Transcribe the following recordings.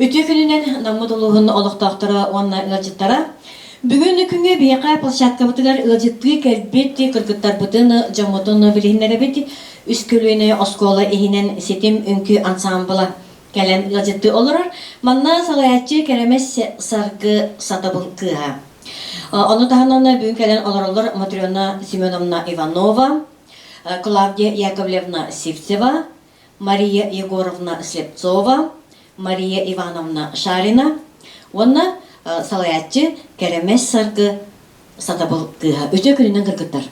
Үтүө күнүнэн Наммыт улууһун олохтоохторо уонна ыалдьыттара. Бүгүн күҥҥэ биһиэхэ площадкабытыгар ыалдьыттыы кэлбит кыргыттарбытын, дьоммутун билиһиннэрэбит. Үс көлүөнэ оскуола иһинэн Ситим үҥкүү ансаамбыла кэлэн ыалдьыттыы олорор. Манна салайааччы Кэрэмэс Саргы Сатабыл кыыһа. Ону таһынан бүгүн кэлэн олороллор Матрена Семеновна Иванова, Клавдия Яковлевна Сивцева, Мария Егоровна Слепцова, Мария Ивановна Шарина уонна салайааччы Кэрэмэс Саргы Сатабыл кыыһа. Үтүө күнүнэн кыргыттар.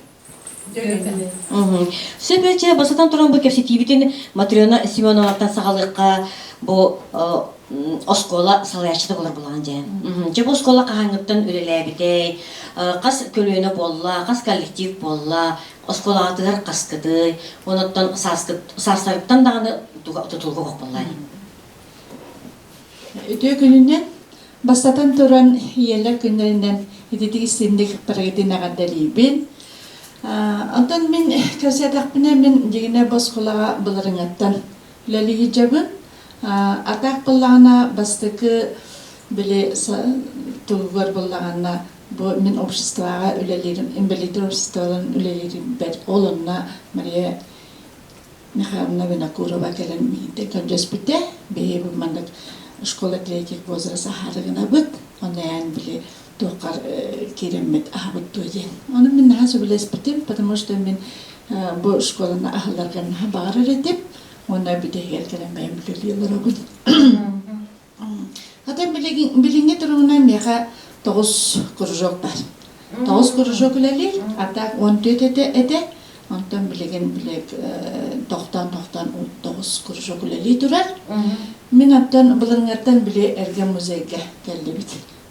Сөп эчэ басатан туран бу кэпсэтиибитин Матрена Семеноваттан саҕалыахха бу оскуола салайааччыта буолар булаан дьэ. Дьэ бу оскуола хаһааҥҥыттан үлэлээбитэй, хас көлүөнэ буолла, хас коллектив буолла, оскуолаҕытыгар хаскытый, онуттан саастарыттан даҕаны тутулуга буолла. Үтүө күнүнэн бастатан туран ийэлэр күннэринэн ититик истинник барыгытын эҕэрдэлиибин. Онтон мин кэпсээтэхпинэ мин дьигинэ босхолаҕа былырыҥаттан үлэлии сылдьабын. Атаак буллаҕына бастакы били тугугар буллаҕына бу мин обществоҕа үлэлиирим, инбэлииттэр обществоларын үлэлиирбэр ол онно Мария Михайловна Винокурова кэлэн миигиттэн көрдөспүтэ. Биһиги бу маннык школа третьих возраст аһаары гынабыт. Онно эн били туоххар киирэммит аһабыт дуо диэн. Ону мин наһаа сөбүлэспитим, потому что мин бу школаны аһылларга наһаа баҕарар этим. Уонна бүтэһигэр кэлэн бэйэм үлэлии олоробун. Ата билиҥҥи туругунан миэхэ 9 кружок бар. 9 кружок үлэлиир, а так 14 этэ этэ. Онтон билигин били тохтоон-тохтоон 9 кружок үлэлии турар. Мин оттон былырыҥҥаттан били эргэ музейга кэллибит.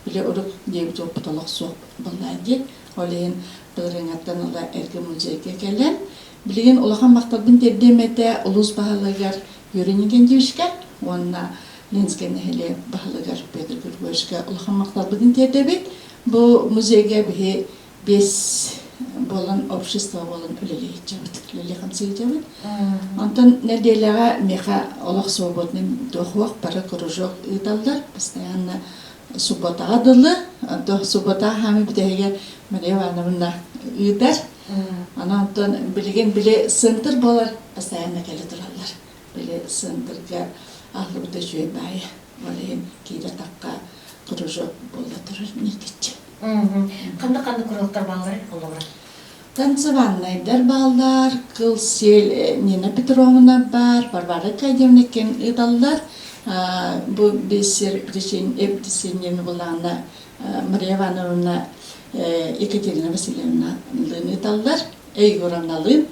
Били урут диэбит уоппут олох суох буолла дии. Ол иһин былырыҥҥаттан ыла эргэ музейга кэлэн, билигин улахан махталбын тиэрдиэм этэ улуус баһылыгар Юрий Никентьевичка уонна Ленскэй нэһилиэк баһылыгар Петр Григорьевичка улахан махталбытын тиэрдэбит. Бу музейга биһи биэс буолан общество буолан үлэлии сылдьабыт, үлэлии сылдьабыт. Онтон нэдиэлэҕэ миэхэ олох свободный туох бары кружок ыыталлар, постоянно субботаҕа дылы, субботаҕа хаамыы бүтэһигэр Мария Ивановна ыытар. Аны онтон билигин били центр буолар, постоянно кэлэ тураллар. Били центрга аһыллыбыта үчүгэй баайы. Ол иһин киирэ тахха кружок буола турар ньиргиччи. Ханнык-ханнык куруһуктар бааллар холобура? Танцевальнайдар бааллар, кыл сиэл Нина Петровна бар, Варвара Аркадьевна ким ыыталлар. Бу бисер эбдисеньен булаана Мария Ивановна Екатерина Васильевна ыыталлар, Егоровналыын.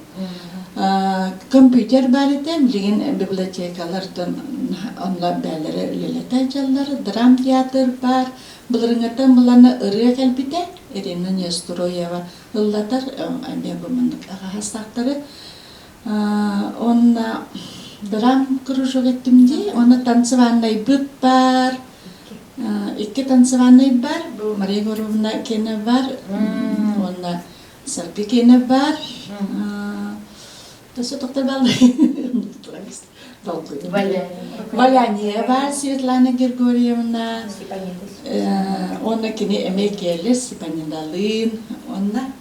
Компьютер баар этэ, билигин библиотекалартан онно бээлэрэ үлэлэтэ дьаллар, драмтеатр баар. Былырыҥҥыттан быланы ырыа кэлбитэ, Ирина Нестроева ыллатар, эмиэ бу маннык аҕаһастаахтары. Онно драм кружок эттим дии, онно танцевальнайбыт баар, Икки танцевальнай бар, бу Мария Егоровна киэнэ бар, уонна Саргы киэнэ бар. Төсө тоқтор бааллар? Валяние бар Светлана Григорьевна. Уонна кини эмиэ кэлэр Степанидалыын. Уонна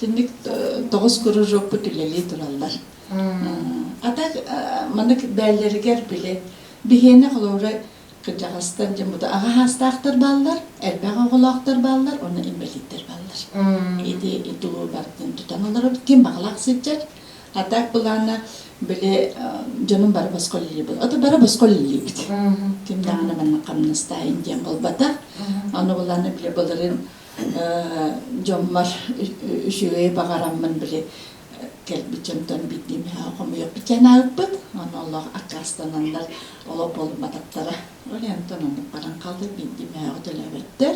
Түннүк тоҕус кружокпут үлэлии тураллар. А так маннык бээллэригэр били биһиэнэ холобура кырдьаҕастар дьон бу аҕа хаастаахтар бааллар, элбэх оҕолоохтор бааллар уонна инбэлииттэр бааллар. Ити тугу барытын тутан олоробут. Ким баҕалаах сылдьар. А так былаана били дьонум бары босхо үлэлиибит. Ото бары босхо үлэлиибит. Ким даҕаны манна хамнастаайын диэн буолбатах. Аны былаана били былырыын дьоммор үчүгэйи баҕараммын били кэлбит дьонтон биирдии хомуйуохпут санаабыппыт ону олох аккаастананнар олох буолумматахтара ол онтон оннук баран хаалдым биирдии мөһөөҕү төлөөбөттөр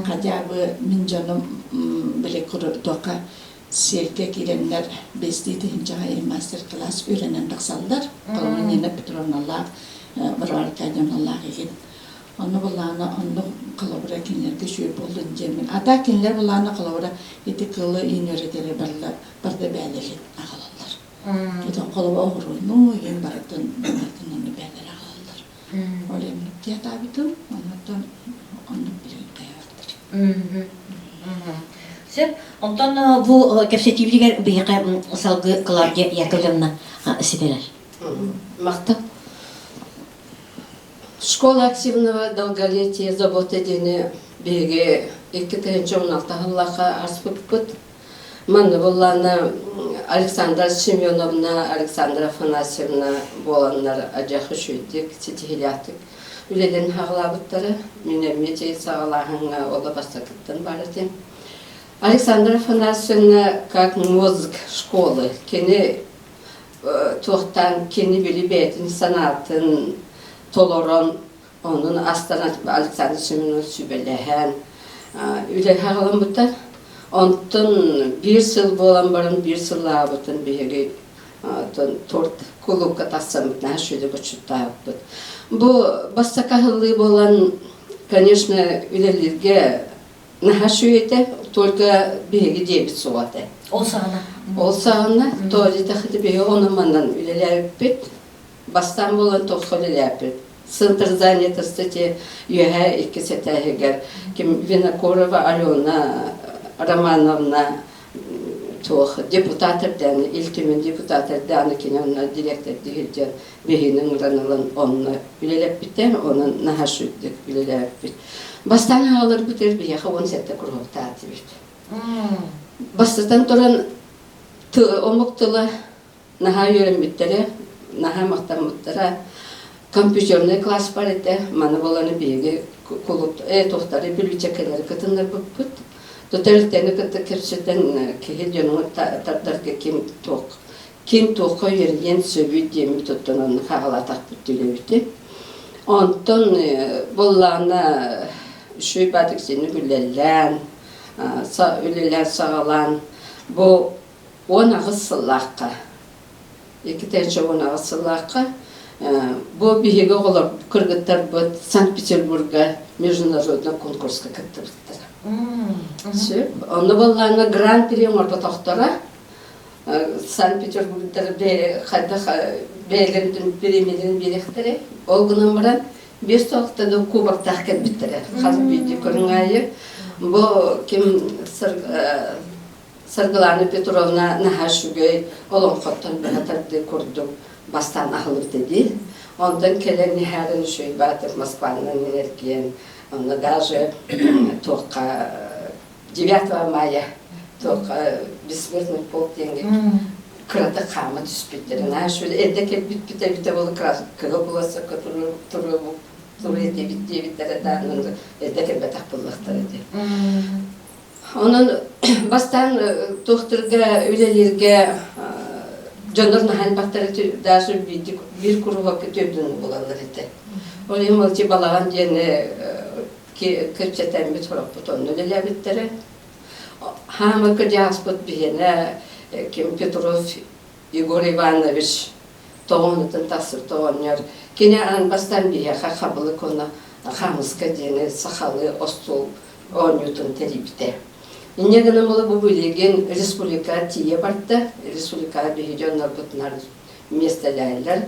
хотя бы мин дьонум били туохха сиэргэ киирэннэр бэстии тыһыынчаҕа мастер-класс үөрэнэн тахсаллар холобур Нина Петровналаах Варвара Аркадьевналаах игин Онно былаана оннук холобура кинилэргэ үчүгэй буоллун диэммин. А так кинилэр былаана холобура ити кылы иин үөрэтэрэ барыла барда бээлэрин аҕалаллар. Итон холобура оҕуруону иин барытын барытын онно бээлэри аҕалаллар. Ол эмник диэтаабытым, оннуттан оннук билигин хайааттар. Сөп. Онтон бу кэпсэтиибитигэр биһиэхэ салгыы Клавдия Яковлевна ситэрэр. Махтал. Школа активного долголетия забота диэни биһиги 2016 сыллаахха ааспыппыт. Манна буоллаана Александра Семеновна, Александра Афанасьевна буоланнар адьах үчүгэйдик, ситиһиилээхтик үлэлэрин саҕалаабыттара. Мин эмиэ чэй саҕалааһыҥҥа оло бастакыттан бар этим. Александра Афанасьевна как мозг школы. Кини туохтаан кини били бэйэтин санаатын толорон онун астан Александр Семенович сүбэлэһэн үлэһэ аҕаламмыта. Онтон биир сыл буолан баран биир сыллаабытын биһиги торт кулуупка тахсаммыт наһаа үчүгэй бочуттаабыппыт. Бу бастакы аһыллыы буолан, конечно, үлэлииргэ наһаа үчүгэй этэ, только биһиги диэбит суох этэ. Ол саҕана? Ол саҕана, то диэтэххитэ биһиги онон-манан үлэлээбиппит. Бастаан буолан тохсо үлэлээбиппит. Центр занятости үөһээ иккис этээһигэр ким Винокурова Алена Романовна туох депутат эрдээн Ил Түмэн депутат эрдээн кини онно директордыы сылдьан биһигини ыҥыран ылан онно үлэлэппитэ, онон наһаа үчүгэйдик үлэлээбиппит. Бастаан аҕаларбытыгар биһиэхэ 17 куруһуктаатыбыт. Бастатан туран омук тыла наһаа үөрэммиттэрэ, наһаа махтаммыттара. Компьютерный класс бар этэ, маны буолан биһиги кулуп туохтары бүлүүчэкэлэри кытыннарбыппыт. Тэрилтэни кытта кэпсэтэн киһи дьону тардарга ким туох ким туохха үөрэниэн сөбүй диэммит оттон онно хаалаатахпыт түлэбити. Онтон буоллаҕына үчүгэй баатык сини үлэлээн, үлэлээн саҕалаан бу 18 сыллаахха 2018 сыллаахха бу биһиги оҕолор кыргыттарбыт Санкт-Петербурга международный конкурска кыттыбыттара. Сөп. Онно буоллаҕына гран-при оҥорботохторо. Санкт-Петербургдар хайдах бэйэлэрин премияларын биэриэхтэрэ. Ол гынан баран биэс тоҕуста кубоктаах кэлбиттэрэ. Хас биирдии көрүҥ аайы. Бу ким Саргылаана Петровна наһаа үчүгэй олоҥхоттон быһа тардыы курдук бастаан аһылыбыта дии. Онтон кэлэн иһээрин үчүгэй баатыр Москванан эргийэн, онно даже туохха 9 мая туохха бессмертный полк диэҥҥэ кыратык хаама түспүттэрэ. Наһаа үчүгэй эрдэ кэлбиппит эбитэ буолла кыһыл болуоссакка туруо этибит диэбиттэрэ даҕаны эрдэ кэлбэтэх буоллахтара дии. Онон бастаан туохтарга үлэлииргэ дьоннор наһаа элбэхтэр даже биир куруһуокка түөрдүн булаллар этэ. Ол иһин мэлдьи балаҕан диэни кэпсэтэммит сорохпут онно үлэлээбиттэрэ. Хаамыр кырдьаҕаспыт биһиэнэ ким Петров Егор Иванович тоҕонутун тахсыбыт оҕонньор кини аан бастаан биһиэхэ хабылык уонна хаамыска диэни сахалыы остуол оонньуутун тэрийбитэ. Инньэ гынан була бу билигин республика тиийэ барда. Республикаҕа биһиги дьоннорбутунар миэстэлэһэллэр.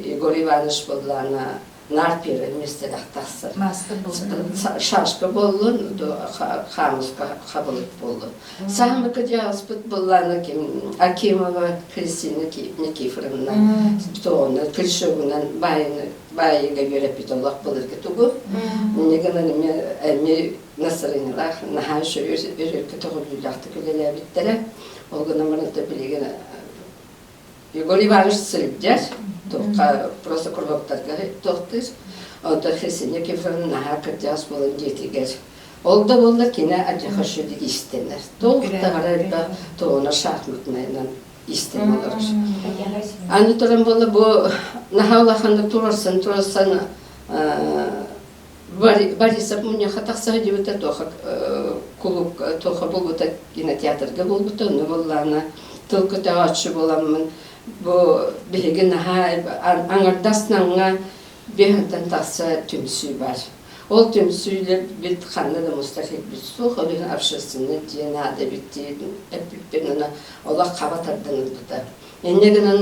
Егор Иванович буоллаҕына наар первый миэстэлээх тахсар. Мастер буоллун. Шашка буоллун, хаамыска хабылык буоллун. Саамыка дьаҕаспыт буоллаҕына ким Акимова Христина Никифоровна тоҕуна крышогунан баайыга үөрэппит олох былыргы тугу. Инньэ гынан эмиэ настроениелаах наһаа үчүгэй көтөҕүллүүлээхтик үлэлээбиттэрэ. Ол гынан баран билигин Егор Иванович сылдьар, туохха просто куруһуоктарга туохтуур. Онтон Христина Никифоровна наһаа кырдьаҕас буолан дьиэтигэр ол да буоллар кини алдьархай үчүгэйдик иистэнэр. Туох даҕаны элбэх тугуна шахматнайынан иистэнэ олорор. Аны туран буолла бу наһаа улаханнык туруорсан туруорсан Борисов мунньахха тахса сылдьыбыта туоха кулуупка туоха буолбута кинотеатрга буолбута онно буоллаҕына тыл көтөҕөөччү буоламмын бу биһиги наһаа аҥардас Намҥа биэһинтэн тахса түмсүү бар. Ол түмсүүлэрбит ханна да мустар сирбит суох, ол иһин общественнай дьиэ наада эбит диэн эппиппин аны олох хаба тардан ылбыта. Инньэ гынан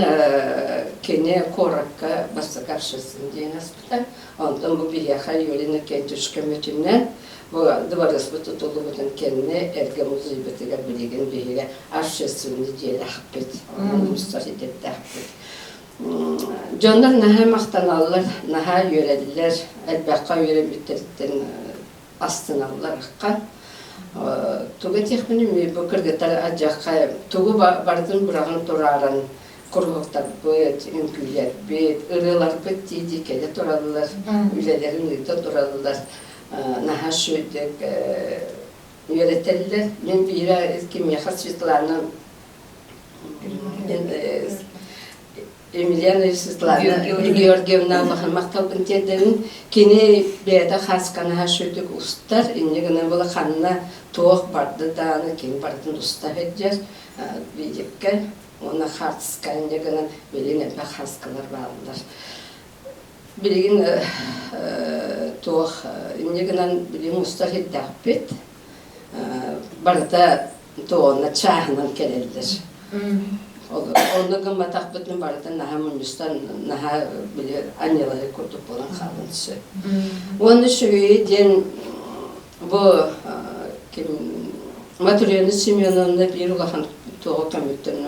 кини куоракка бастакы общественный диэн аспыта. Онтон бу биһиэхэ Юрий Иннокентьевич көмөтүнэн бу дыбарыаспыт тутуллубутун кэннэ эргэ музейбытыгар билигин биһиги общественный дьиэлээхпит, онон мустар идэтээхпит. Дьоннор наһаа махтаналлар, наһаа үөрэллэр, элбэххэ үөрэммиттэриттэн астыналлар ахха. Тугу этиэхпиний, бу кыргыттар адьахха тугу барытын быраҕан турааран куруһуктарбыт, үҥкүүлэрбит, ырыаларбыт дии-дии кэлэ тураллар, үлэлэрин ыыта тураллар. Наһаа үчүгэйдик үөрэтэллэр. Мин биирэ кимиэхэ Светлана Емельяна Светлана Георгиевна улахан махталбын тиэрдэбин. Кини бэйэтэ хаасканаһа шүтүк устар, инньэ гынан була ханна туох барды дааны кини барытын уста сылдьар видиккэ уонна хааска инньэ гынан билигин элбэх хааскалар бааллар. Билигин туох инньэ гынан билигин устар сирдээхпит. Барыта туонна чааһынан кэлэллэр. Онно гымматахпытын барытын наһаа мунньустан, наһаа били анньылаһыы курдук буолан хаалан сөп. Уонна үчүгэйи диэн бу ким Матрена Семеновна биир улахан туоҕу көмүттэн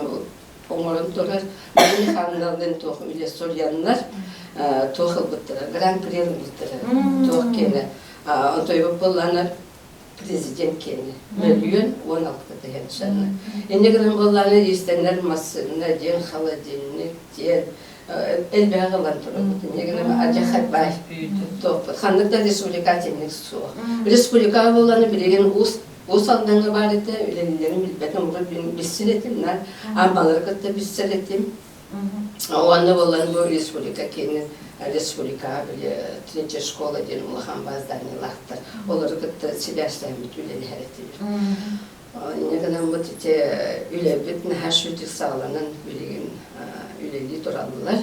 оҥорон турар Мария Михайловналыын туох үлэ суруйаннар туох ылбыттара, гран-при ылбыттара туох киэнэ. Онтойбут буоллаанар президент киэнэ мөлүйүөн 16 тыһыынчаны. Инньэ гынан буоллаана иистэнэр массыына диэн, холодильник диэн элбэҕи ылан турабыт. Инньэ гынан адьахай баай туохпут. Ханнык да республика итинник суох. Республика буоллаана билигин уус Уус Алдаҥҥа баар этэ, үлэлииллэрин билбэтим, урут билсэр этим, на амбалары кытта билсэр этим. Уонна буолан бу республика киинин республикаҕа били третья школа диэн улахан базданиелаахтар. Олору кытта сибээстээммит үлэлэһэр этибит. Инньэ гынан ити үлэбит наһаа шүтүк саҕаланан билигин үлэлии тураллар.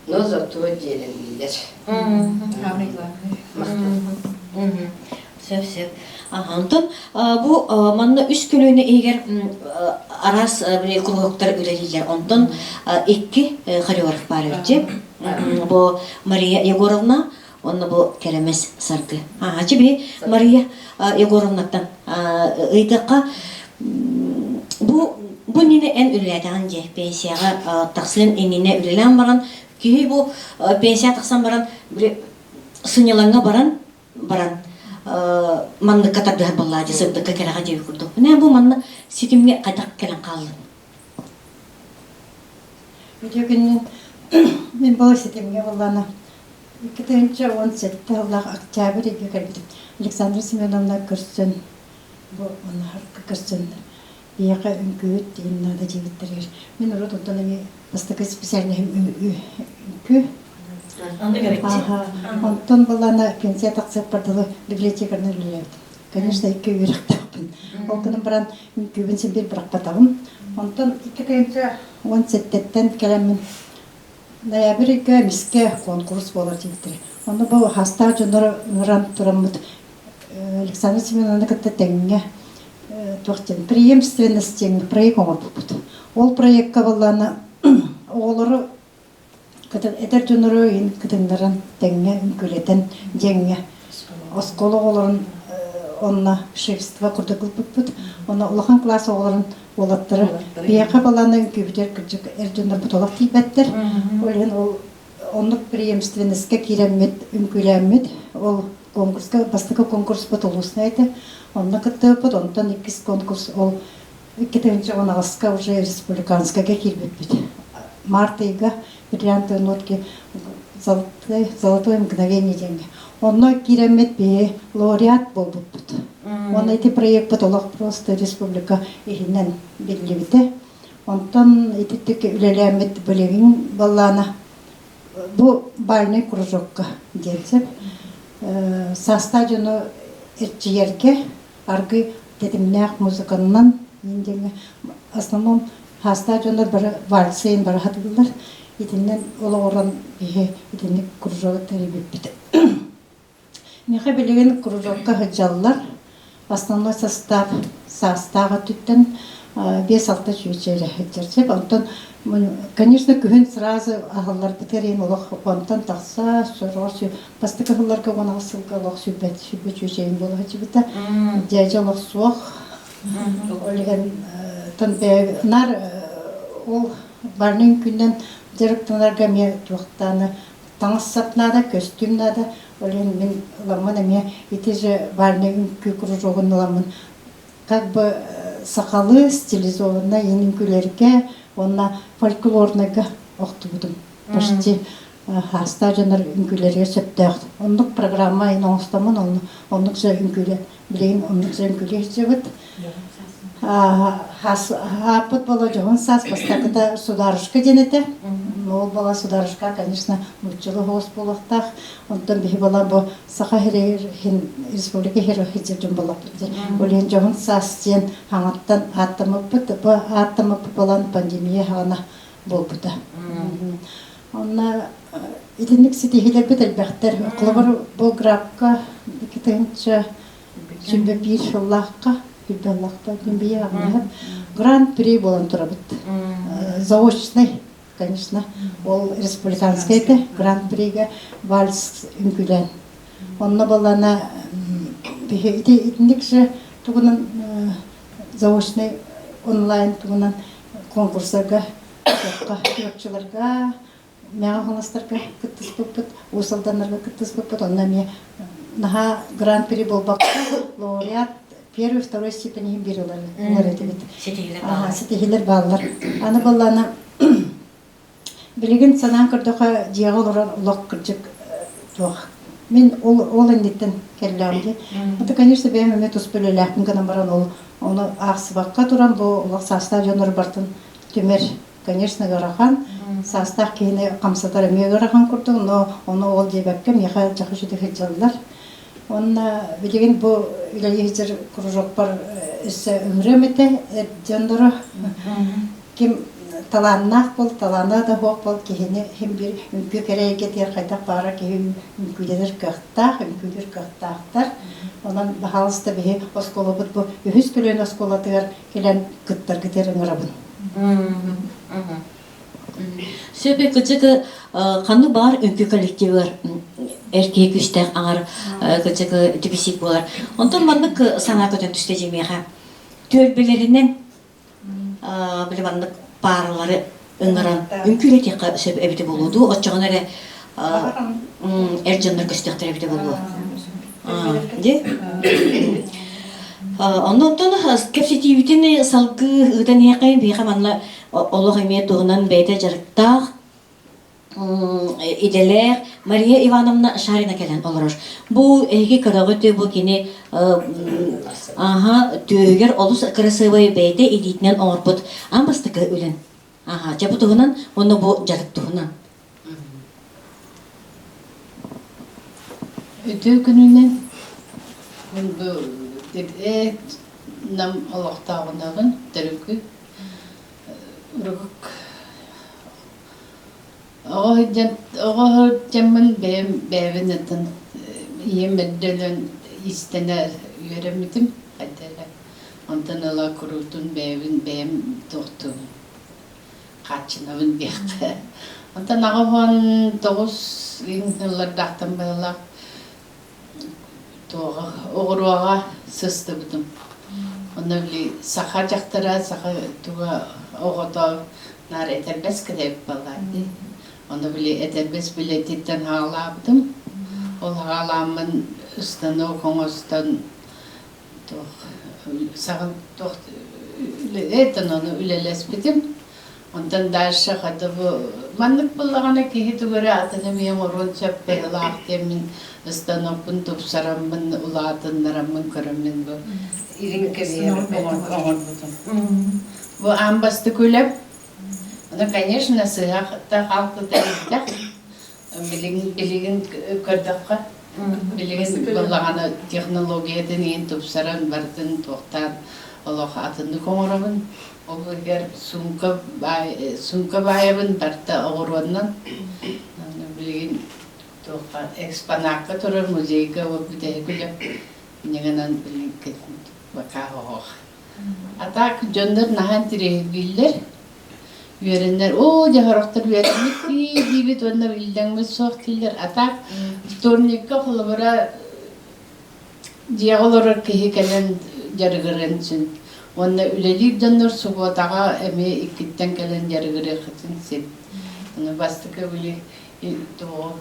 Но зато дьиэлэннилэр. Самый главный. Сөп, сөп. Онтон бу манна үс көлүөнэ иһигэр араас куруһуктар үлэлииллэр. Онтон икки хореограф баар эбит. Бу Мария Егоровна, онно бу Кэрэмэс Саргы. Ачы би Мария Егоровнаттан ыйдахха бу бу иннинэ эн үлэлээтэҕин дии пенсияҕа тахсыан иннинэ үлэлээн баран киһи бу пенсия тахсан баран били сынньалаҥҥа баран баран манныкка тардыһар буоллаа дии сырдыкка кэрэҕэ диэби курдук. Нэ бу манна ситимҥэ хайдах кэлэн хааллын? Үтүө күнүнэн мин бу ситимҥэ буоллаана 2017 сыллаах октябрь ыйга кэлбитим. Александра Семеновна көрсөн бу онно көрсөн биһиэхэ үҥкүүһүт диэн наада диэбиттэригэр мин урут онтон эмиэ бастакы специальноһым үҥкүү. Онтон буоллаана пенсия тахсыахпар дылы библиотекарынан үлэлээбитим. Конечно, икки үөрэхтээхпин. Ол гынан баран үҥкүүбүн син биир бырахпатаҕым. Онтон 2017-ттэн кэлэммин ноябрь ыйга эмискэ куонкурус буолар диэбиттэрэ. Онно бу хастаах дьоннору ыҥыран тураммыт Александра Семеновна кытта тэҥҥэ туох диэн преемственность диэн проект оҥорбуппут. Ол проекка буоллаана оҕолору эдэр дьоннору иһин кытыннаран тэҥҥэ үҥкүүлэтэн дьиэҥҥэ оскуола оҕолорун онно шефство курдук ылбыппыт. Онно улахан кылаас оҕолорун уолаттары биһиэхэ балаана үҥкүүбүтүгэр кырдьык эр дьоннорбут олох тиийбэттэр. Ол иһин ол оннук преемственностька киирэммит үҥкүүлээммит ол конкурска бастакы конкурспут улуусна этэ. Онно кыттыбыппыт. Онтон иккис конкурс ол 2018-ка уже республиканскайга киирбиппит. Март ыйга бриллиантовые нотки золотое мгновение диэҥҥэ. Онно киирэммит биһи лауреат буолбуппут. Уонна ити проекпыт олох просто республика иһинэн биллибитэ. Онтон ититтик үлэлээммит билигин баллаана бу бальнай кружокка диэн сөп. Саастаах дьону эрчийэргэ аргы тэтимнээх музыканнан диэҥҥэ основном хаастаах дьоннор бары вальсейн бары хатыллар. Итиннэн олоҕуран биһи итинник кружок тэрийбиппит. Миэхэ билигин кружокка сылдьаллар. Основной состав саастаах өттүттэн. 5-6 чүөчэ эрэ сылдьар сөп. Онтон, конечно, күһүн сразу аһылларбытыгар иһин олох онтон тахса, сороҕор бастакы сылларга 18 сылга олох сүрбэт сүрбэ чүөчэйин буола сылдьыбыта. Дьээдьэ олох суох. Ол иһин наар ол барнын күннэн дьарыктанарга эмиэ туохтааны таҥас-сап наада, көстүүм наада. Ол иһин мин ыламмын эмиэ ити же бальнай үҥкүү кружогун ыламмын как бы сахалыы стилизованнай үҥкүүлэргэ уонна фольклорнайга охтубутум. Почти хаастаах дьоннор үҥкүүлэригэр сөптөөх. Оннук программа ин оҥостоммун, оннук же үҥкүүлэ билигин оннук же үҥкүүлүү сылдьабыт. Ааппыт буола дьоһун саас бастакыта Сударушка диэн этэ. Ол буола Сударушка, конечно, нууччалыы соҕус буолуохтаах. Онтон биһи буола бу Саха сирин республика сирин дьон буоллахпыт дии. Ол иһин дьоһун саас диэн хаҥаттан ааттаммыппыт. Бу ааттаммыппыт буолан пандемия хаҕана буолбута. Онно итинник ситиһиилэрбит элбэхтэр. Холобур, бу грабка 2000 101 сыллаахха, 101 диэн Гран-при буолан турабыт. Заочный, конечно, ол республиканскай этэ, Гран-прига вальс үҥкүүлээн. Онно балана итинник же тугунан заочный онлайн тугунан конкурсарга чурапчыларга Мэҥэ Хаҥаластарга кыттыспыппыт, Уус Алданнарга кыттыспыппыт, онно эмиэ наһаа гран-при буолбакка, лауреат первой, второй степени иһин биир ылар этибит. Ситиһилэр бааллар. Ситиһилэр бааллар. Аны буоллаана билигин санаан көрдөхө дьиэҕэ олорор олох кырдьык туох мин ол ол инниттэн кэллэҕим дии. Это, конечно, бэйэм эмиэ туспа үлэлээхпин гынан баран ол ону аахсыбакка туран бу олох саастаах дьоннор бартын түмэр конечно, ыарахан. Саастаах киһини хамсатар эмиэ ыарахан курдук, но ону ол диэбэккэ миэхэ дьахы сылдьаллар. Уонна билигин бу үлэлии сылдьар кружокпар өссө ыҥырыам этэ эр дьонноро. Ким талааннаах бол, талаана да суох бол киһини син биир үҥкүү кэрэ эйгэтигэр хайдах баара киһи үҥкүүлэнэр кыахтаах, үҥкүүлүүр кыахтаахтар. Онон, баһаалыста биһи оскуолабыт бу үһүс көлүөнэ оскуолатыгар кэлэн кыттаргытыгар ыҥырабын. Сөп кыдьык ханнык баар үҥкүү коллективыгар эр киһи күүстээх аҥар кыдьык дефицит буолар. Онтон маннык санаа көтөн түстэ дьиэмиэхэ. Түөлбэлэринэн били маннык пааралары ыҥыран үҥкүүлэтиэххэ сөп эбитэ буолуо дуу, оччоҕуна эрэ эр дьоннор көстүөхтэрэ эбитэ буолуо. Дии? Оннуттан кэпсэтиибитин салгыы ыытан иһиэххэйин, биһиэхэ манна олох эмиэ туһунан бэйэтэ дьарыктаах идэлээх Мария Ивановна Шарина кэлэн олорор. Бу эһиги көрөҕүт, бу кини аха түөһүгэр олус кырасыабай бэйэтэ илиитинэн оҥорбут аан бастакы үлэн. Аха, чэ бу туһунан уонна бу дьарык туһунан. Үтүө күнүнэн мин бу Нам олохтооҕунабын төрүкү урук оҕо сылдьан оҕо сылдьаммын бэйэм бэйэбин атын ийэм эрдэ өлөн иистэнэ үөрэммитим хайда эрэ онтон ыла куруутун бэйэбин бэйэм туохтуубун хааччынабын диэххэ. Онтон 89 сыллардаахтан быһыылаах туоҕа оҕуруоҕа сыстыбытым. Онно били саха дьахтара, саха туга оҕото наар этэрбэс кэтэбит буоллаат дии. Онно били этэрбэс билэтиттэн хаалаабытым. Ол хаалааммын станок оҥостон туох саҕа туох үлэлээтэн ону үлэлэспитим. Онтон дальше хотя бы маннык буллаҕына киһи тугу эрэ атын эмиэ оҥоруон сөп быһыылаах диэммин станокпун тупсараммын, улаатыннараммын көрөммүн бу илин кэбиһэр оҥорбутум. Бу аан бастакы үлэм. Ону, конечно, сыһа хаалтыта элбэх. Билигин, билигин көрдөххө, билигин буоллаҕына технологиятын иһин тупсаран барытын туохтаан олох атыннык оҥоробун. Ол иһигэр сумка баай, сумка баайабын барыта оҕуруоннан. Билигин туохха экспонакка турар музейга ол бүтэһик үлэм. Инньэ гынан билигин бакаа оһох. А так дьоннор наһаа интириэһиргииллэр. Үөрэннэр, оо, дьэ сорохтор үөрэммит дии диибит уонна иллэҥмит суох дииллэр. А так вторникка холобура дьиэҕэ олорор киһи кэлэн дьарыгырыан син. Уонна үлэлиир дьоннор субуотаҕа эмиэ иккиттэн кэлэн дьарыгырыаххытын син. Ону бастакы били туоҕу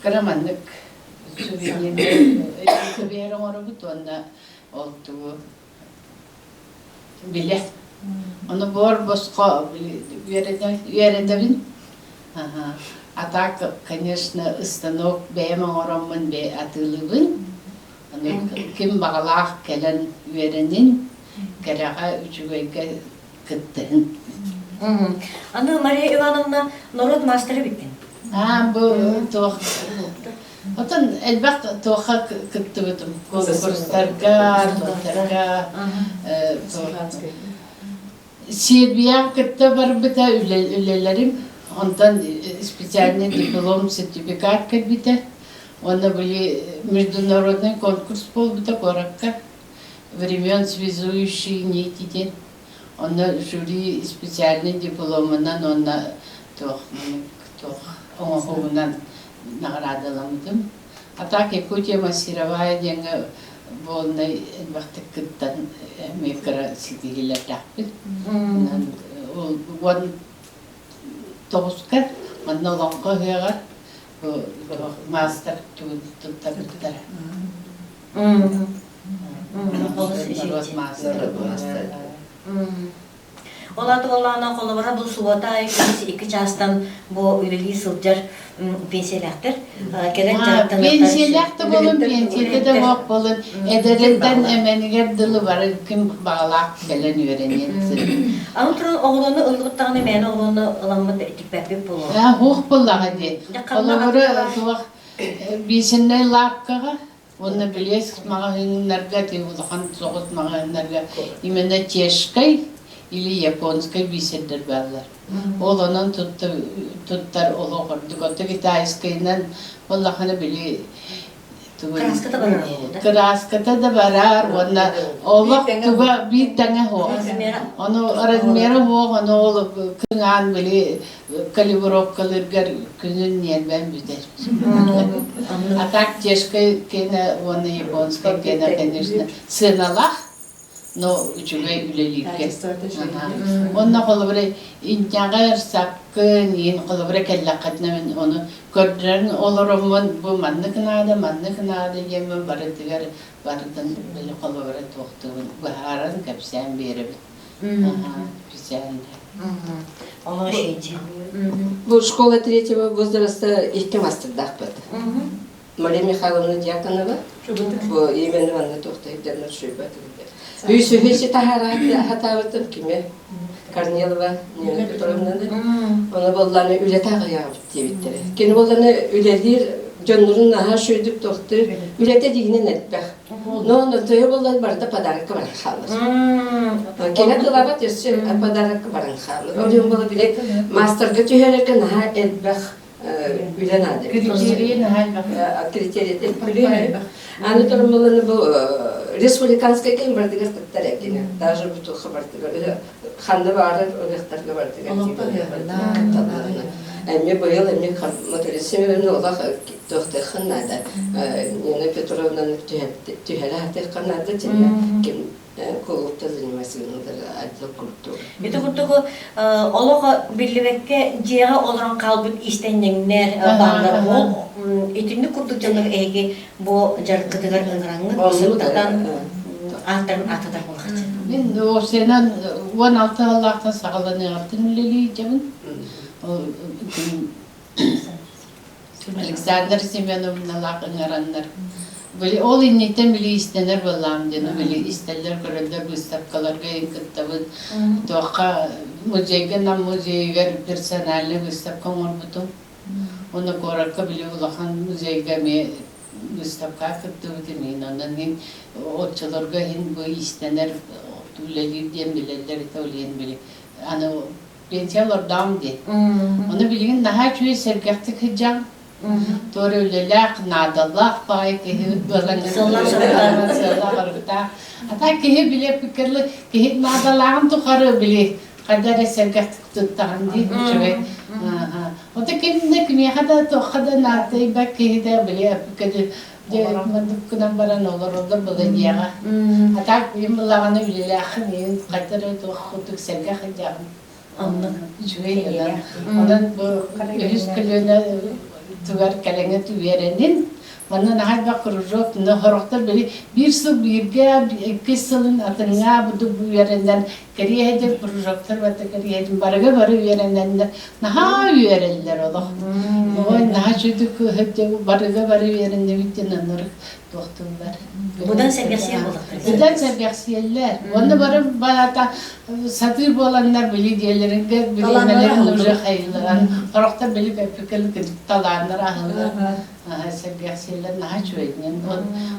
кыра маннык сувенир оҥоробут уонна ол тугу билэ. Ону буор босхо үөрэтэбин. А так, конечно, станок бэйэм оҥороммун атыылыыбын. Аны ким баҕалаах кэлэн үөрэнин, кэрэҕэ, үчүгэйгэ кыттыһын. Аны Мария Ивановна норуот маастара бүттүн. Аа, бу туох Отон элбэх туохха кыттыбытым. Конкурстарга, туохтарга, Сербияҕа кытта барбыта үлэлэрим. Онтон специальный диплом, сертификат кэлбитэ. Уонна били международный конкурс буолбута куоракка. Времен связующие нити диэн. Онно жюри специальный дипломунан уонна туох туох оҥоһугунан наҕараадаламмытым. А так Якутия мастеровая диэҥҥэ буолунай элбэхтик кыттан эмиэ кыра ситиһиилэрдээхпит. Уон тоҕуска манна олоҥхо ыһыаҕар маастар туттарбыттара. Норуот маастара. Ол аата буоллаҕына, холобура, бу субуота аайы күнүс икки чаастан бу үлэлии сылдьар пенсиялээхтэр кэлэн дьарыктаныахтарын Пенсиялээх да буолун, пенсията да суох буолун, эдэриттэн эмэнигэр дылы бары ким баҕалаах кэлэн үөрэниэн сөп. Аны туран оҕолону ыллыбыттаҕына мээнэ оҕолону ыламмыт тикпэппит буолуо. Суох буоллаҕа дии. Холобура, туох биисиннэй лаапкаҕа Уонна Блеск маҕаһыыннарга, ити улахан соҕус маҕаһыыннарга именно чешскай или японскай бисердэр бааллар. Ол онон туттар олох ордук. Оттон китайскайынан буоллаххына били Кырааската барар буолуо да? Кырааската да барар уонна олох туга биир тэҥэ суох. Ону размера суох, ону ол кыҥаан били калибровкалыыргар күнүн ньиэрбэм бүтэр. А так чешскай киэнэ уонна японскай киэнэ, конечно, сыаналаах, но үчүгэй үлэлииргэ. Уонна холобура инньэҕэр саккын, иин холобура кэллэххитинэ мин ону көрдөрөн олороммун бу маннык наада, маннык наада диэммин барытыгар барытын били холобура туохтуубун быһааран кэпсээн биэрэбин. Бу школа третьего возраста икки мастердаахпыт. Мария Михайловна Дьяконова, бу именно манна туохтайдарна шуйбат Үсүһү таһараатаабытым кими? Корнилова Нина Петровнаны. Оны болланы үлэтэ аҕыйаабыт диэбиттэрэ. Кини болланы үлэлиир дьоннорун наһаа шүйдүк тохтуур, үлэтэ дигинэн элбэх. Но нотуйа буолан барыта подарокка баран хаалар. Кини тылабат өссө подарокка баран хаалар. Ол буола били мастерга түһэрэргэ наһаа элбэх үлэ наада. Критерий наһаа элбэх. Критерий элбэх. Аны туран буоланы бу республиканскай кэм бардыгар кыттар экини. Даже бу туха бардыгар ханна баарар ырыахтарга бардыгар Эмме быйыл эмме моторисимин олох туохтыаххын наада. Нина Петровнаны түһэрэ сатыахха наада тиннэ ким кулуупта заниматься отдел культуры. Ити курдук олох биллибэккэ дьиэҕэ олорон хаалбыт иистэнньэҥнэр бааллар. Ол итинник курдук дьоннор эһиги бу дьарыккытыгар ыҥыраҥҥыт сыттатан ааттарын аататар буолахчы. Мин уопсайынан 16 сыллаахтан саҕаланыаҕыттан үлэлиир Александр Семеновналаах ыҥыраннар били ол инниттэн били иистэнэр буоллаҕым диэн били истэллэр көрөллөр выставкаларга кыттабын туохха музейга Нам музейыгар персональный выставка оҥорбутум уонна куоракка били улахан музейга эмиэ выставкаҕа кыттыбытым иһин онон мин оччолорго иһин бу иистэнэр үлэлиир диэн билэллэр этэ ол иһин били аны пенсия олордоҕум дии. Ону билигин наһаа үчүгэй сэргэхтик сылдьаҕын. Туора үлэлээх, наадалаах баҕайы киһи буолан сыаллаах-соруктаах. А так киһи били киһи наадалааҕын тухары били хайда эрэ сэргэхтик туттаҕын дии үчүгэй. Ото кимнэ кимиэхэ да туохха да наадыйбат киһи да били дьэ маннык гынан баран олороллор была диэҕэ. А так им былаҕына үлэлээххин иин хайда эрэ туох курдук сэргэх сылдьаҕын. Оннук. Үчүгэй онон. Онон бу үһүс көлүөнэ тугар кэлэҥҥэ үөрэнин. Манна наһаа элбэх кружок, но сорохтор били биир сыл бииргэ, иккис сылын атыҥҥа будук үөрэнэн, кэриэһэдэр кружоктар барыта кэриэһэдин барыга бары үөрэнэннэр наһаа үөрэллэр олох. Ой, наһаа үчүгэй кыыһы барыга бары үөрэннибит диэн оннук туохтууллар. Быдан сэргэхсийэр буоллахтар. Быдан сэргэхсийэллэр. Уонна бары балата сатыыр буоланнар били дьиэлэригэр билиэнэлэрин уже хайылларан, сорохтор били бэппикэл талааннар аһыллар. Сэргэхсийэллэр наһаа үчүгэйинэн.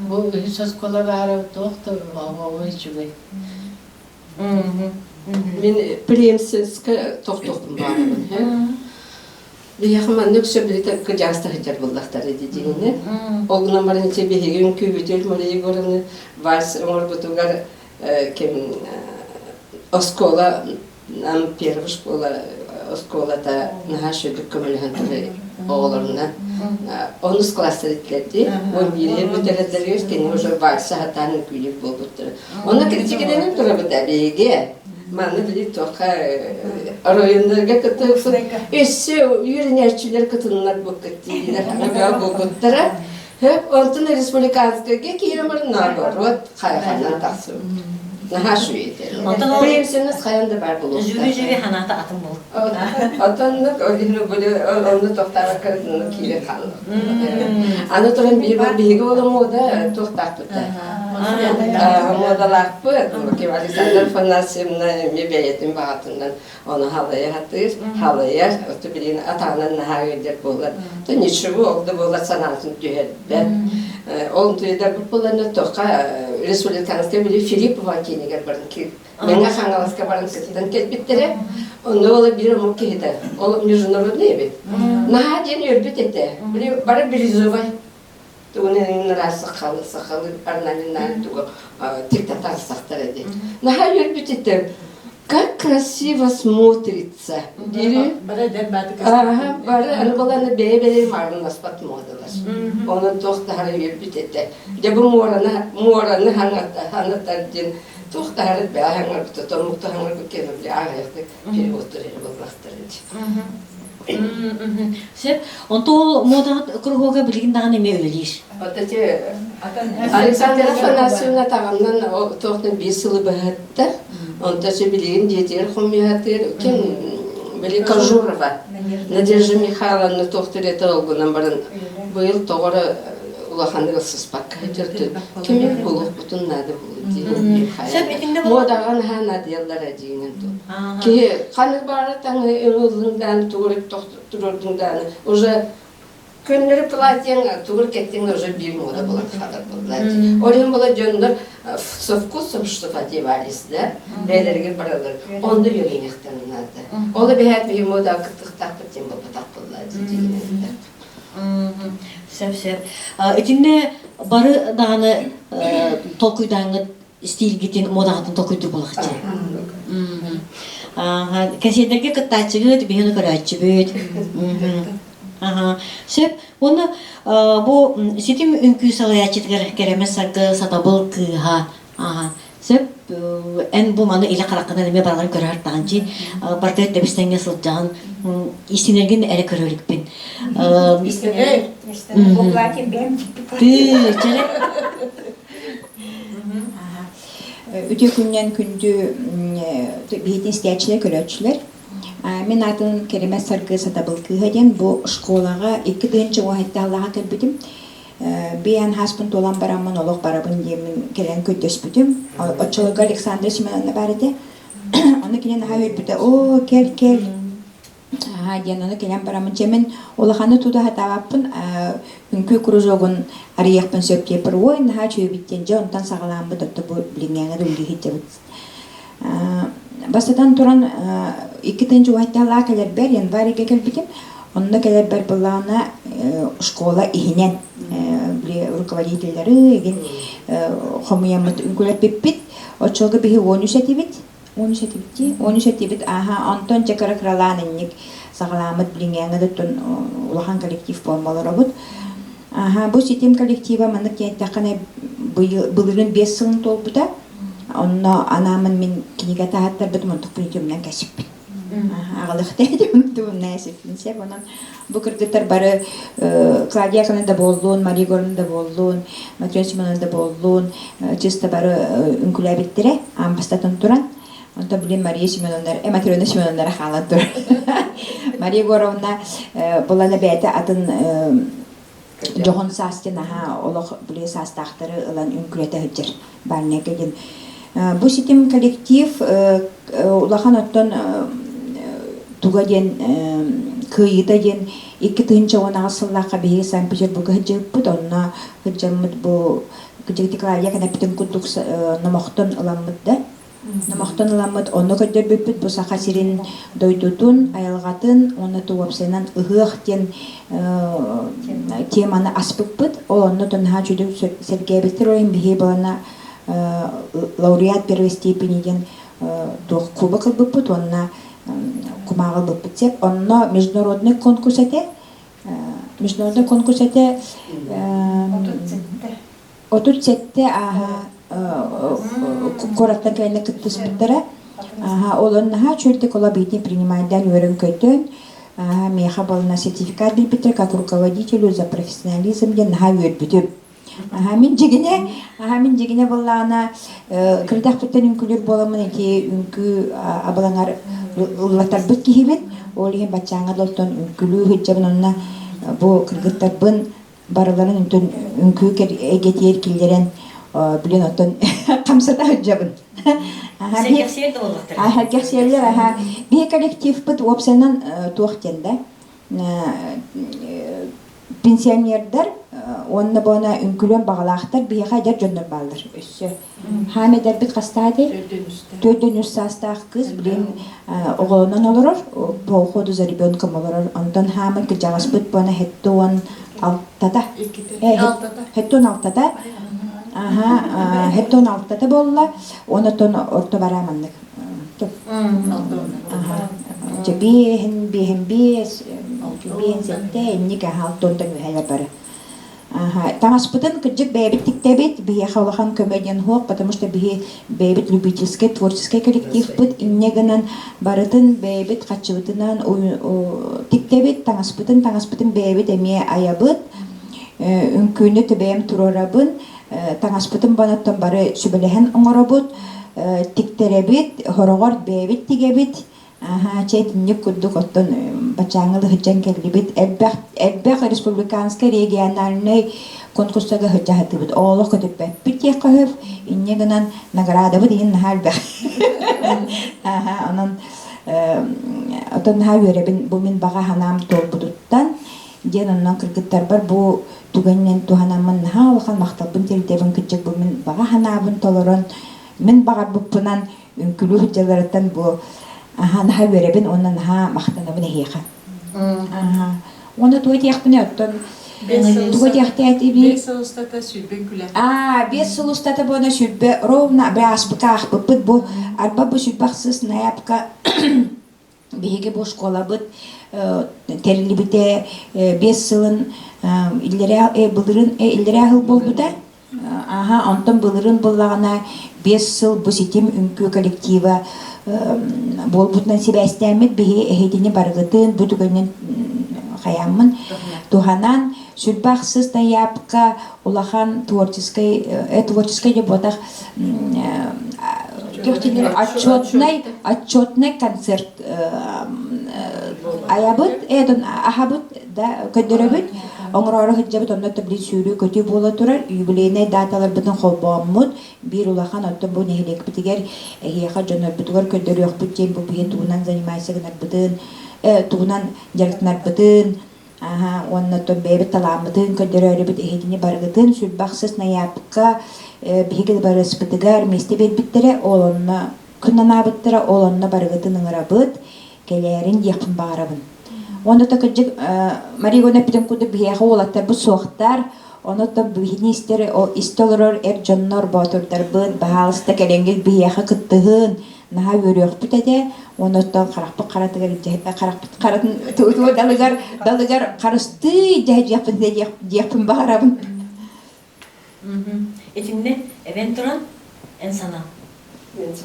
Бу үһүс оскуола баара туох да оһоҕо үчүгэй. Мин преемственскэ тохтуохпун баҕарабын. Биһиэхэ маннык сөбүлэтэ кыдьааста сылдьар буоллахтара дии Ол гынан баран ити биһиги үҥкүүбүтүн Мария Егоровна вальс оҥорбутугар ким оскуола нам первая школа оскуолата наһаа үчүгэй көмөлөһөн турар оҕолорунан онус класстар иттилэр он биири бүтэрэллэригэр кини уже вальса сатаан үҥкүүлүүр буолбуттара. Онно критикэлэнэн турабыт биһиги Манна били туохха оройуоннарга кытта өссө үөрэнээччилэр кытыннар буккут дииллэр бөҕө буолбуттара. Хөп онтон республиканскайга киирэн баран наоборот хайаханан тахсыбыт. Наһаа үчүгэй Онтон ол Преемственность хайан да баар буолуохтаах. Жюри-жюри ханаата атын буол. Отоннук ол иһин били онну тохтаабакка киирэн хаалла. Аны туран биир биһиги ола мода туохтаахпыт Муодалаахпыт Александра Афанасьевна эмиэ бэйэтин баҕатынан ону халыйа сатыыр, халыйар, оту билигин атаҕынан наһаа ыалдьар буолар. То ничего, ол да буолар санаатын түһэрбэт. Ол туйдарбыт буолан тоха республиканскай били Филиппова киинигэр баран Мэҥэ Хаҥаласка баран сытан кэлбиттэрэ. Онно ол биир омук киһитэ, ол международный эбит. Наһаа диэн үөрбүт этэ. Били бары бирюзовай тугун ыраас сахалы сахалы орнаментнаан тугу тиктатар сахтар эди. Наһаа үөрбүт этим. Как красиво смотрится. Дири. Ага, бары аны баланы бэйэ-бэйэ маарыннаспат муодалар. Онон туох таһара үөрбүт этэ. Дьэ бу муораны муораны ханатар диэн туох таһара бэйэ хаҥарбыта, томмукта хаҥарбыт кэнэ били ааҕыахтык переводтар эрэ буоллахтар Сөп. Онто ол муодаҕыт кругога билигин даҕаны эмиэ үлэлиир. Александра Афанасьевна таҕамнан туохтан биир сылы быһатта. Онто билигин дьиэтигэр хомуйаатыыр ким били Кожурова Надежда Михайловна туохтур этэ ол гынан баран быйыл тоҕо улаханнык ылсыспакка сылдьар кими булуохпутун наада Муодаҕа наһаа наадыйаллара дьиҥинэн ту. Киһи ханнык баара таҥы ылыллын дааны тугур турурдун дааны уже көннөрү платьеҥ тугур кэттиҥ уже биир муода буолан хаалар буолла. Ол иһин була дьоннор со вкусом что одевались да бэйэлэригэр бараллар. Онно үөрэниэхтэрин наада. Ол эбэһээт биһи муодаҕа кыттыктаахпыт диэн буолбатах буолла дьиҥинэн. Сөп сөп. Итиннэ бары даҕаны толкуйдааҥҥыт стилгитин, модаҕытын толкуйдуур буолахчы. Кэсиэдэргэ кыттааччыгыт, биһини көрөөччүбүт. Сөп. Уонна бу ситим үҥкүү салайааччытыгар Кэрэмэс Саргы сатабыл кыыһа Сөп, эн бу маны илэ хараххынан эмиэ барыларын көрөр таҕынчы барыта тэбис-тэҥҥэ сылдьаҕын истинэргин эрэ көрө иликпин. Тыы, чэрэ. Үтүө күннэн күндү биһитин истээччилэр, көрөөччүлэр. Мин аатын Кэримэс Саргы Сатабыл кыыһа диэн бу школаҕа 2017 аллаҕа кэлбитим. Биэн хааспын туолан бараммын олох барабын диэммин кэлэн көрдөспүтүм. Оччолорго Александра Семеновна баар этэ. Ону кини наһаа үөрбүтэ. Оо, кэл, кэл. Аа диэн ону кэлэн бараммын. Чэ мин улаханы тута сатаабаппын. Үҥкүү кружогун арыйыахпын сөп диэппэр, ой, наһаа үчүгэйбит диэн дьэ онтон саҕалааммыт отто бу билиҥҥээҥи да үлэлии сылдьабыт. Бастатан туран, 2007 кэлэрбэр январьга кэлбитим. Онно кэлэрбэр былаана школа иһинэн били руководителлары игин хомуйаммыт үҥкүүлэппиппит. Оччолорго биһи 13 этибит. 13 этибит дии. 13 этибит. Аха, онтон дьэ кыра-кыралаан инник саҕалааммыт билиҥҥээҥҥэ да оттон улахан коллектив буолмалоробут. Аха, бу ситим коллектива маннык диэн эттэххинэ былырыын 5 сылын туолбута. Онно анааммын мин кинигэ таһааттарбытым онтукпун үтүөмнэн кэсиппин. Аҕалыахтаах Онон бу кыргыттар бары Клавдия Яковлевна да буоллун, Мария Егоровна да буоллун, Матрена Семеновна да буоллун, чисто бары үҥкүүлээбиттэрэ аан бастатан туран. Онтон билин Мария Семеновна, Матрена Семеновна хаалан турар. Мария Егоровна булана бэйэтэ атын дьоһун саас диэн аһаа олох били саастаахтары ылан үҥкүүлэтэ сылдьар бальнайга диэн. Бу ситим коллектив улахан оттон туга диэн кыайыыта диэн 2018 сыллаахха биһиги Санкт-Петербурга сылдьыбыппыт. Онно сылдьаммыт бу Дьигити Клавдия кэнэппитин курдук номохтон ыламмыт да Номохтон ыламмыт онно көрдөрбүппүт бу Саха сирин дойдутун, айылҕатын уонна уопсайынан ыһыах диэн теманы аспыппыт. Ол онно наһаа үчүгэй сэргээбиттэр. Ол иһин биһиги балана лауреат первой степени диэн туох кубок ылбыппыт уонна кумааҕы ылбыппыт сеп. Онно международный конкурс этэ. Международный конкурс этэ. 37 ааһа куораттан кэлэннэр кыттыспыттара. Ол онно наһаа үчүгэйдик ол объединение принимайдаан үөрэн-көтөн, миэхэ буолна сертификат биэрбиттэр как руководителю за профессионализм диэн наһаа үөрбүтүм. Аха мин дьигинэ, аха мин дьигинэ буоллаҕына кырдахпыттан үҥкүүлүүр буоламмын ити үҥкүү абылаҥар ыллатарбыт киһибин. Ол иһин баччааҥҥа дылтон үҥкүүлүү сылдьабын онно бу кыргыттарбын барыларын онтон үҥкүү эйгэтигэр киллэрэн билин оттон хамсата сылдьабын. Сэргэхсийэр да буоллахтара. Сэргэхсийэллэр аха. Биһи коллективпыт уопсайынан туох диэн да пенсионердар уонна буона үҥкүлүөн баҕалаахтар биһиэхэ эдэр дьоннор бааллар өссө. Хаам эдэрбит хастаа этэй? Төрдүн үс саастаах кыыс билин оҕолонон олорор, по уходу за ребенком олорор. Онтон хаамын кырдьаҕаспыт буона хетте уон алтата. Хетте уон алтата. Аха, хетте уон алтата буолла. Онотон орто бараа маннык. Аха. Дьэ биэһин, биэһин биэс, биэһин сэттэ, инник аха алтонтон үһэлэр бары. Таҥаспытын кырдьык бэйэбит тиктэбит, биһиэхэ улахан көмө диэн суох, потому что биһи бэйэбит любительскай, творческай коллективпыт, инньэ гынан барытын бэйэбит хаччыбытынан тиктэбит, таҥаспытын таҥаспытын бэйэбит эмиэ айабыт, үҥкүүнү бэйэм туруорабын, таҥаспытын боноттон бары сүбэлэһэн оҥоробут, тиктэрэбит, хороҕор бэйэбит тигэбит, Аһаа, чэ итинник курдук оттон баччааҥҥа сылдьан кэллибит. Элбэх, элбэх республиканскай, региональнай конкурстарга сылдьаһытыбыт. Олох көтүппэппит диэххэ сөп. Инньэ гынан наградабыт иһин наһаа элбэх. Аһаа, онон оттон наһаа үөрэбин бу мин баҕа санаам туолбутуттан диэн онон кыргыттарбар бу түгэнинэн туһанаммын наһаа улахан махталбын тиэрдэбин кырдьык бу мин баҕа санаабын толорон мин баҕарбыппынан үҥкүүлүү сылдьалларыттан бу аһаа наһаа үөрэбин уонна наһаа махтанабын эһиэхэ. Уонна тугу этиэхпинэ оттон тугу этиэхтээтибий? Биэс сыл устата сүүрбэ үҥкүүлээх. Аа, биэс сыл устата буона сүүрбэ ровно ааспыка аахпыппыт бу арба бу сүүрбэ ахсыс ноябрька Биһиги бу школабыт тэриллибитэ 5 сылын иллэрээ былырын иллэрээ сыл буолбута. Аха, онтон былырын буллаҕына 5 сыл бу ситим үҥкүү коллектива буолбутунан сибээстээммит биһи эһитини барыгытын бу түгэнин хайааммын туһанан сүрбэ ахсыс найаапка улахан творческай творческай да буотах отчетный отчетный концерт айабыт эдон аһабыт да көрдөрөбүт оҥороору сылдьабыт онно били сүүрүү көтүү буола турар юбилейнай даталарбытын холбооммут биир улахан оттон бу нэһилиэкпитигэр эһиэхэ дьоннорбутугар көрдөрүөхпүт диэн бу биһи тугунан занимайся гынарбытын тугунан дьарыктанарбытын Аһа, уонна оттон бэйэбит талааммытын көрдөрөөрүбүт эһигини барыгытын сүрбэхсис найаапка биһиги барыспытыгар миэстэ биэрбиттэрэ, ол онно күн анаабыттара, ол онно барыгытын ыҥырабыт, кэлээрин диэхпин баҕарабын. Уонна то кырдьык Мария Егоровна эппитин курдук биһиэхэ уолаттарбыт суохтар. Ону то биһини истэр истэ олорор эр дьоннор боотурдарбыт, баһаалыста кэлэҥҥит биһиэхэ кыттыһын, наһаа үөрүөхпүт этэ. Уонна оттон харахпыт харатыгар харахпыт харатын далыгар далыгар харыстыы дьэһдьиэхпин диэхпин баҕарабын. Итиннэ эбэн туран эн санаа.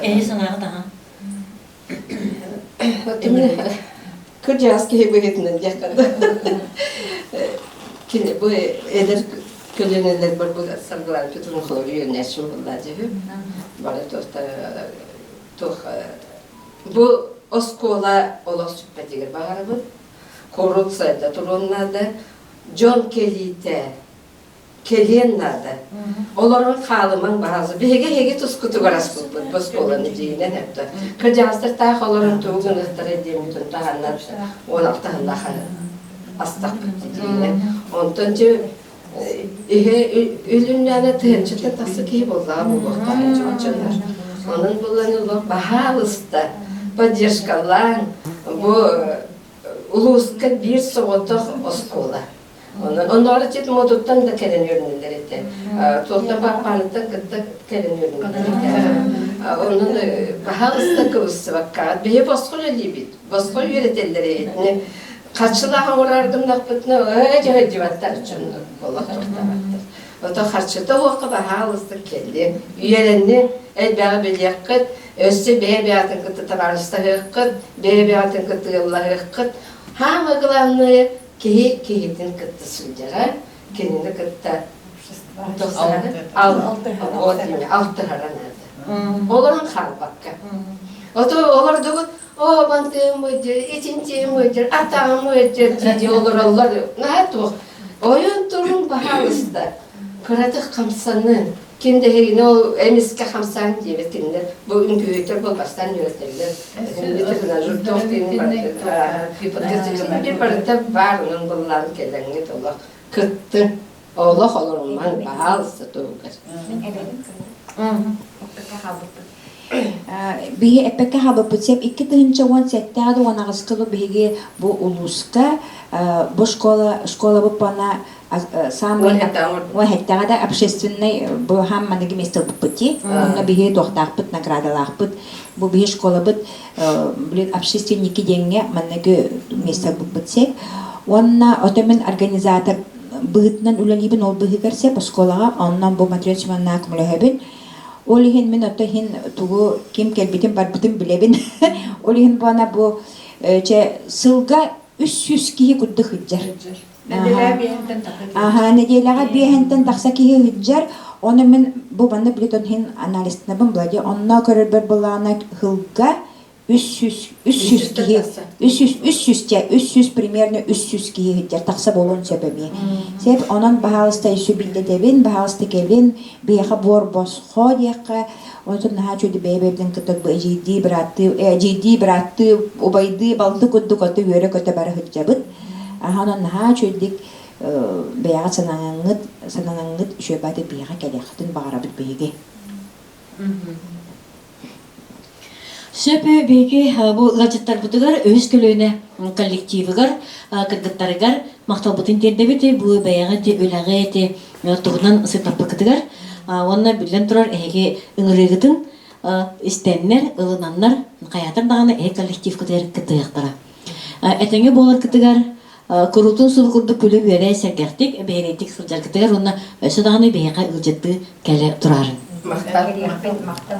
Эһи санааҕа таһан. Кырдьаҕас киһи быһыытынан диэххэ Кини бу эдэр көлүөнэлэр бар бу Саргылаан Петровна холобур үөрэнээччим буолла дьүһү. Бары туох бу оскуола олох сүппэтигэр баҕарабын. Коррупция да туруон наада. Дьон кэлиитэ кэлиэн наада. Олорон хаалымаҥ баһаалыста. Биһиги эһиги тускутугар аспыппыт бу оскуоланы дьиҥинэн эптэ. Кырдьаҕастар таах олорон тугу гыныахтара диэммитин таһаннар 16 сыллаах астахпыт дьиҥинэн. Онтон дьэ иһэ үлүннээнэ тыһыынчаттан тахса киһи буоллаҕа буолуохтаах дьоннор. Онон булан олох баһаалыста поддержкалаан бу улууска биир соҕотох оскуола. Онон оннооҕор ити модуттан да кэлэн үөрэнэллэр этэ. Туохтан Паппааныттан кытта кэлэн үөрэнэллэр этэ. Онон баһаалыста кыбыстыбакка биһи босхо үлэлиибит, босхо үөрэтэллэр итини харчылаах оҥорор гыннахпытына ээ дьаһайдыбаттар дьон олох тохтообаттар. Ото харчыта уохха баһаалыста кэлли. Үөрэнни, элбэҕи билиэххит, өссө бэйэ-бэйэтин кытта табаарыстаһыаххыт, бэйэ-бэйэтин кытта ыаллаһыаххыт. Самое главное, киһи киһитин кытта сылдьара, кинини кытта алтыһара наада. Олорон хаалбакка. Ото олордугут, оо, бантыым ыдьыр, итинтиим ыдьыр, атаҕым ыдьыр дии олороллор. Наһаа туох. Ойон туруҥ, баһаалыста. Кыратык хамсанын. Ким да эһигини ол эмискэ хамсаан диэбит кинилэр бу үҥкүүһүттэр буолбастан үөрэтэллэр. Барыта баар онон быллаан кэлэҥҥит олох кыттыҥ олох олорумаҥ баһаалыста туһугар. Биһи эппэккэ хаалбыппыт сөп 2017 да 18 кылы биһиги бу улууска бу школа школабыт пана самый уон да общественный бу хам маныгы место ылбыппыт дии онно биһи туохтаахпыт наградалаахпыт бу биһи школабыт блин общественники диэҥҥэ манныгы место ылбыппыт сеп уонна ото мин организатор быһыытынан үлэлиибин ол быһыгар сеп оскуолаҕа онно бу Матрена Семеновна көмөлөһөбүн ол иһин мин ото иһин тугу ким кэлбитин барбытын билэбин ол иһин буона бу чэ сылга 300 киһи курдук сылдьар Аха, нэдиэлэҕэ биэһинтэн тахса киһи сылдьар. Ону мин бу манна билетон иһин анализтанабын була дии. Онно көрөрбөр былаана сылга 300 300 киһи 300 300 чэ 300 примерно 300 киһи сылдьар тахса буолуон сөп эмиэ. Сөп онон баһаалыста еще билдэтэбин, баһаалыста кэлин, биһиэхэ буор босхо диэххэ, онтон наһаа үчүгэй бэйэ-бэйэбитин кытта эдьиийдии бырааттыы эдьиийдии бырааттыы убайдыы балты курдук ото үөрэ-көтө бара сылдьабыт. Аха онон наһаа үчүгэйдик бэйэҕит санаҥҥыт сананаҥҥыт үчүгэй баайда биһиэхэ кэлиэххитин баҕарабыт биһиги. Сөп биһиги бу ыалдьыттарбытыгар үһүс көлүөнэ коллективыгар кыргыттарыгар махталбытын тиэрдэбит бу бэйэҕит үлэҕит туһунан сырдаппыккытыгар уонна биллэн турар эһиги ыҥырыыгытын истэннэр ылынаннар хайаатар даҕаны эһиги коллективкытыгар кыттыһыахтара. Этэҥҥэ буоларгытыгар куруутун субу курдук күлэ-үөрэ сэргэхтик, бэһиэлэйдик сылдьаргытыгар уонна өссө даҕаны биһиэхэ ыалдьыттыы кэлэ турарын. Махтал. Махтал.